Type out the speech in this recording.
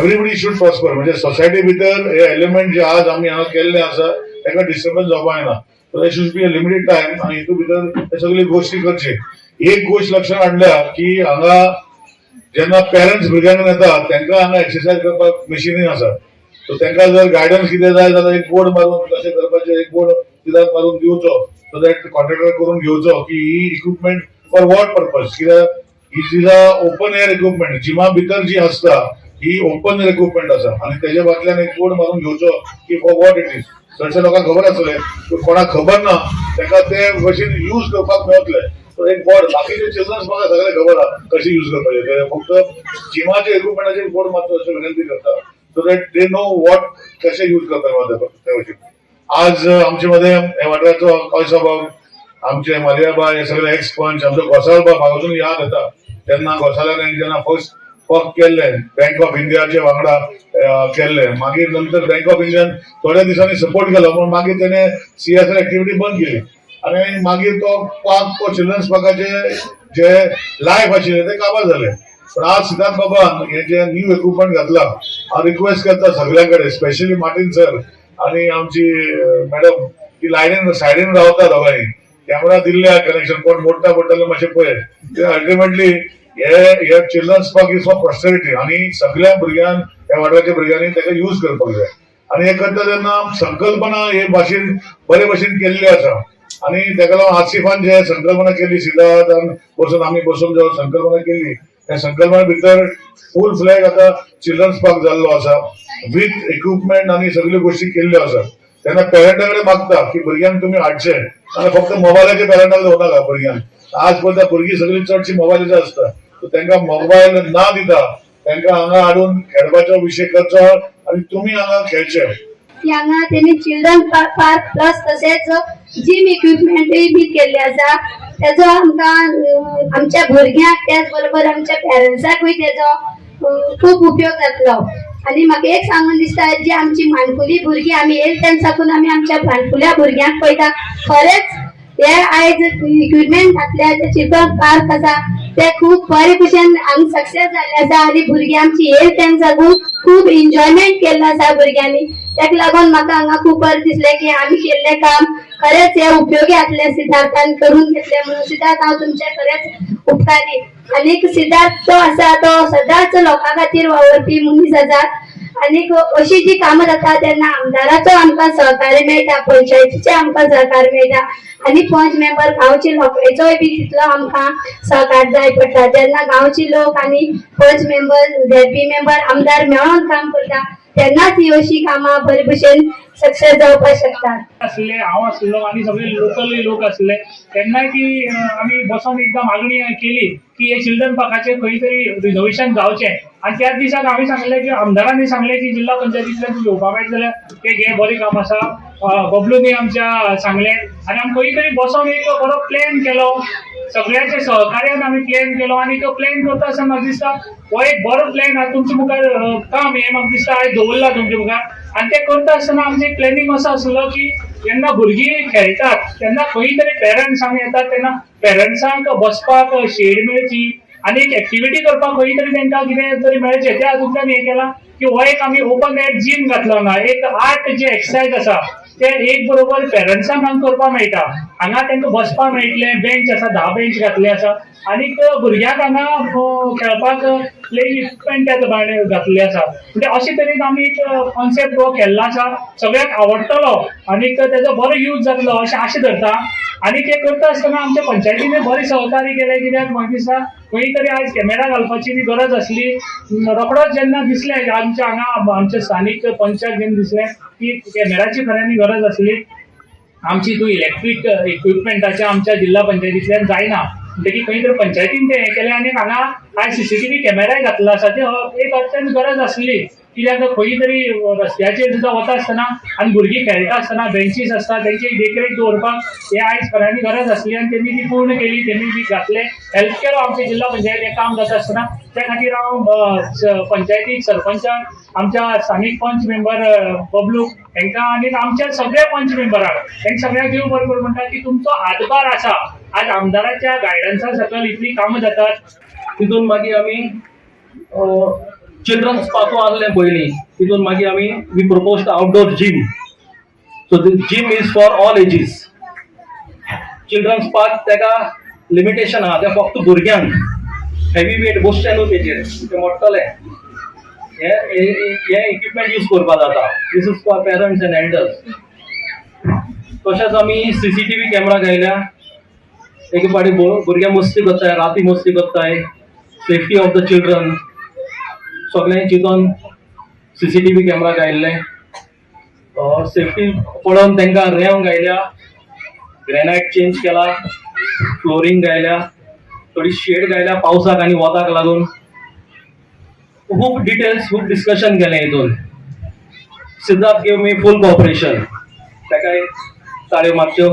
Everybody should prosper. म्हणजे society भितर हे एलिमेंट जे आज आमी हांगा केल्ले आसा, ताका डिस्टर्बन्स जावपाक जायना. So there should be a limited time आणि हितून भितर हे सगळी गोष्टी करची. एक गोष्ट लक्षात हाडल्या की हांगा जेन्ना पेरंट्स भुरग्यांक येता, तांकां हांगा एक्सरसाइज करपाक मशिनी आसा. सो तांकां जर गायडन्स कितें जाय जाल्यार एक बोर्ड मारून, कशें करपाचें, एक बोर्ड कित्याक मारून दिवचो, सो that contractor करून घेवचो की ही इक्विपमेंट फॉर what purpose. कित्याक ही is a open air equipment. जिमा भितर जी आसता ही ओपन एअर इक्विपमेंट आसा आणि तेजे फाटल्यान एक बोर्ड मारून घेवचो की फॉर what it is. चडशे लोकांक खबर आसतले, पूण कोणाक खबर ना, ताका ते मशीन यूज करपाक मेळटले. सो एक बोर्ड. बाकीचे चिल्ड्रन्स म्हाका सगळे खबर आहा कशी यूज करपाचे ते. फक्त जिमाचे इक्विपमेंटाचे बोर्ड मारचो अशें विनंती करता, so that they know what कशे यूज करता ते मशीन. आज आमचे मध्ये हे वाठाराचो कळसाबाब, आमचे मारियाबाय, हे सगळे एक्स पंच, आमचो गोसालबाब, म्हाका अजून याद येता तेन्ना गोसाल्यान जेन्ना फर्स्ट वर्क केल्ले, बँक ऑफ इंडियाचे वांगडा केल्ले. मागीर नंतर बँक ऑफ इंडियान थोड्या दिसांनी सपोर्ट केलो, पूण मागीर तेणे सीएसआर एक्टिविटी बंद केली आणि मागीर तो पार्क, तो चिल्ड्रन्स पार्काचे जे लायफ आशिल्ले ते काबार जाले. पण आज सिद्धार्थ बाबान हे जे न्यू इक्विपमेंट घातला, हांव रिक्वेस्ट करता सगळ्यां कडेन, स्पेशली मार्टीन सर आणि आमची मॅडम, ती लायनीन सायडीन रावता. दोगांनी कॅमेरा दिल्ले कनेक्शन, कोण मोडटा पडटले मातशें पळय. अल्टिमेटली हे हे children's park is for posterity आणि सगळ्या भुरग्यांक, ह्या वाठाराच्या भुरग्यांनी ताका यूज करपाक जाय. आणि हे करता तेन्ना संकल्पना हे भाशेन बरे भशेन केल्ली आसा आणि ताका लागून आसिफान जे संकल्पना केली, सिद्धार्थान बसून, आमी बसून जेव्हा संकल्पना केली, त्या संकल्पना भितर फूल फ्लॅज आता चिल्ड्रन्स पार्क जाल्लो आसा विथ इक्विपमेंट आणि सगळ्यो गोष्टी केल्ल्यो आसा. तेन्ना पेरंटा कडेन मागता की भुरग्यांक तुमी हाडचे आनी फक्त मोबायलाचे पेरंटाक दवरनाका भुरग्यांक. आज पळयता, भुरगीं सगळीं चडशी मोबायलाचेर आसता. सो तांकां मोबायल ना दिता तांकां हांगा हाडून खेळपाचो विशय करचो आणि तुमी हांगा खेळचे. की हांगा तेणी चिल्ड्रन पार्क प्लस तशेंच जिम इक्विपमेंटूय बी केल्ले आसा. तेजो आमकां आमच्या भुरग्यांक, त्याच बरोबर आमच्या पेरंट्साकूय तेजो खूब उपयोग जातलो. आनी म्हाका एक सांगून दिसता, जी आमची माणकुली भुरगीं आमी येयले तेन्ना साकून आमी आमच्या माणकुल्या भुरग्यांक पळयता. खरेंच हे आयज इक्विपमेंट घातल्या, ते चिल्ड्रन पार्क आसा, ते खूब बरे भशेन हांगा सक्सेस जाल्ले आसा आनी भुरगीं आमची येयले तेन्ना साकून खूब एन्जॉयमेंट केल्लो आसा भुरग्यांनी. ताका लागून म्हाका हांगा खूब बरें दिसलें की आमी केल्लें काम खरेंच हे उपयोगी जातलें, सिद्धार्थान करून घेतलें म्हणून. सिद्धार्थ, हांव तुमचें खरेंच उपकारी. आनीक सिद्धार्थ जो आसा तो सदांच लोकां खातीर वावुरपी मनीस आसा. आनीक अशी जी कामां जाता तेन्ना आमदाराचो आमकां सहकार्य मेळटा, पंचायतीचें आमकां सहकार्य मेळटा आनी पंच मेंबर, गांवचे लोकांचोय बी तितलो आमकां सहकार जाय पडटा. जेन्ना गांवचे लोक आनी पंच मेंबर, झेडपी मेंबर, आमदार मेळोन काम करता, तेन्नाच ही अशी कामां बरे भशेन सक्सेस जावपाक शकतात. आसले, हांव आसलो आनी सगळे लोकल लोक आसले, तेन्नाय ती आमी बसोन एकदां मागणी केली की हे चिल्ड्रन पार्काचें खंय तरी रिनोवेशन जावचें. आनी त्याच दिसाक हांवें सांगलें की आमदारांनी सांगलें की जिल्हा पंचायतींतल्यान तूं घेवपा मेळटा जाल्यार ते घे, बरें काम आसा. बबलूनी आमच्या सांगलें आनी आमी खंय तरी बसोन एक बरो प्लॅन केलो. सगळ्यांच्या सहकार्यान आमी प्लॅन केलो आनी तो प्लॅन करता आसतना म्हाका दिसता हो एक बरो प्लॅन आहा तुमच्या मुखार. काम हें म्हाका दिसता आयज दवरला तुमच्या मुखार. आनी तें करता आसतना आमचें प्लॅनिंग असो आसलो की जेन्ना भुरगीं खेळटात तेन्ना खंय तरी पेरंट्स हांगा येतात, तेन्ना पेरंट्सांक बसपाक शेड मेळची आनी एक एक्टिविटी करपाक खंय तरी तांकां कितें तरी मेळचें. त्या हातूंतल्यान हें केलां की हो एक आमी ओपन एअर जीम घातलो हांगा. एक आर्ट जे एक्सरसायज आसा ते एक बरोबर पेरंट्सांक हांगा करपाक मेळटा. हांगा तांकां बसपाक मेळटलें, बेंच आसा, 10 बेंच घातले आसा. आनीक भुरग्यांक हांगा खेळपाक प्लेइंग इक्विपमेंट त्या भायर घातले आसा. म्हणजे अशे तरेन आमी एक कॉन्सेप्ट हो केल्लो आसा, सगळ्यांक आवडटलो आनीक तेजो बरो यूज जातलो अशें आशा धरता. आनी ते करता आसतना आमच्या पंचायतीन बरें सहकार्य केलें, कित्याक म्हाका दिसता खंय तरी आयज कॅमेरा घालपाची बी गरज आसली. रोखडोच जेन्ना दिसलें आमच्या हांगा आमच्या स्थानीक पंचाक जेन्ना दिसलें की कॅमेराची खऱ्यांनी गरज आसली, आमची तूं इलेक्ट्रीक इक्विपमेंटाच्या आमच्या जिल्हा पंचायतींतल्यान जायना म्हणटकीर खंय तरी पंचायतीन तें हें केलें आनी हांगा आयज सीसीटीव्ही कॅमेराय घातलो आसा. ते एक अत्यंत गरज आसली, कित्याक खंय तरी रस्त्याचेर सुद्दां वता आसतना आनी भुरगीं खेळटा आसतना बेंचीस आसता, तेंची देखरेख दवरपाक हे आयज खऱ्यांनी गरज आसली आनी तेमी ती पूर्ण केली, तेमी ती घातले, हेल्प केलो आमच्या जिल्हा पंचायत हें काम जाता आसतना. त्या खातीर हांव पंचायतीक, सरपंचाक, आमच्या स्थानीक पंच मेंबर बबलूक हेंकां आनी आमच्या सगळ्या पंच मेंबरांक, हेंकां सगळ्यांक देव बरें करूं म्हणटा की तुमचो हातभार आसा. आज आमदाराच्या गायडन्सा सकयल इतलीं कामां जातात. तितून मागीर आमी चिल्ड्रन्स पार्कू आहलें पयलीं, तितून मागीर आमी we propose outdoor gym. So the gym is for all ages. Children's park तेका लिमिटेशन आहा, तें फक्त भुरग्यांक. हेवी वेट बसचें न्हू तेजेर, तें मोडटलें. हे हे इक्विपमेंट यूज करपा जाता. This is for parents and elders. तशेंच आमी सीसीटीव्ही कॅमेरा घायल्या. एके फावटी भुरगे मस्ती करताय, राती मस्ती करताय, सेफ्टी ऑफ the children सगळें चिंतून सीसीटीव्ही कॅमेरा घायल्ले. सेफ्टी पळोवन तांकां रेंव घायल्या, ग्रेनायट चेंज केला, फ्लोरींग घायल्या, थोडी शेड घायल्या पावसाक आनी वताक लागून. खूब डिटेल्स, खूब डिस्कशन केलें हितून. Siddharth give me full cooperation. ताकाय ताळयो मारच्यो.